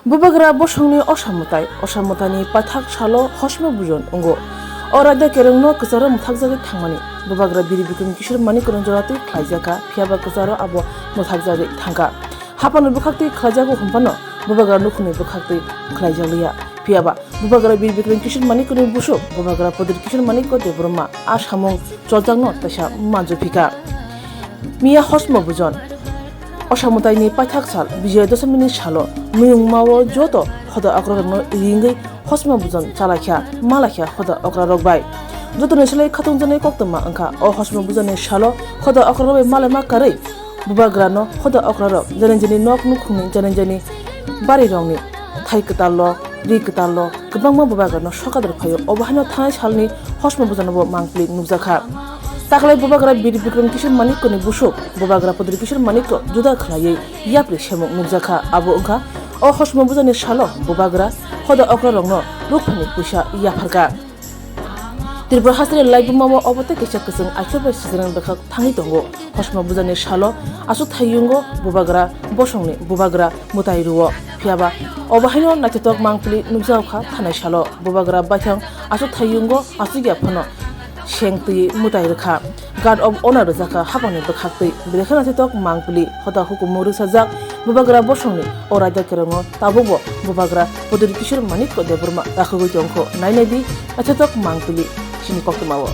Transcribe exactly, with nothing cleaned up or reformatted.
Bubagra bosongni osa mwtai, osa mwtaini paithak salo hosma bujon wngo. O raida kerongno kwcharo mwthakjagwi thangmani Bubagra Bir Bikram Kishore Manikno joratwi khlaijakha, phiyaba kwcharo abo mwthakjagwi thangkha. Haphangni bwkhaktwi khlaijago hwnphano Bubagra nukhungni bwkhaktwi khlaijakliya. Phiyaba Bubagra Bir Bikram Kishore Manikni busuk Bubagra Pradyot Kishore Manik Debbarma a samung choljakno teisa manjuphi kha. Miya hosma bujon. Osa mwtaini paithak sal Bijoya Doshomini salo nuyungmao joto hoda okrarokno ringwi hosma bujon chalaikha, malaikha hoda okrarok bai. Jotoni slai khatungjaknai koktwma wngkha o hosma bujonni salo hoda okrarok bai malaima karwi Bubagrano hoda okrarok jani jani nok nukhungni, jani jani barirokni thai kwtallo, ri kwtallo kwbangma Bubagrano sokadur phaio. Obo haino thanai salni hosma bujono bo mangpili nukjakha. Taklai Bubagra Bir Bikram Kishore Manikni busuk Bubagra Pradyot Kishore Manikno juda khlaiwi yapri semung nukjakha. Abo wngkha o hosma bujonni salo Bubagra hoda okrarokno rukphani puisa yapharkha. Tripura hasteni laibuma o obo tei kisa kwchwng aisuk bai sijrang bwkhak thangwi tongo. Hosma bujonni salo aswk thayungo Bubagra bosongni Bubagra mwtai rwo. Phiyaba obo haino naithotok mangpili nukjago kha thanai salo. Bubagra baithang aswk thayungo aswk ya phano seng twi mwtai rwkha. Guard of Honor rwjakha haphangni bwkhaktwi. Belai kheno naithotok mangpili hoda hukumu rwsajak Bubagra bosongni o raida kerongo tabukbo Bubagra Pradyot Kishore Manik Debbarma gakhogwi tongkho. Nai nai di naithotok mangpili chini koktwmao.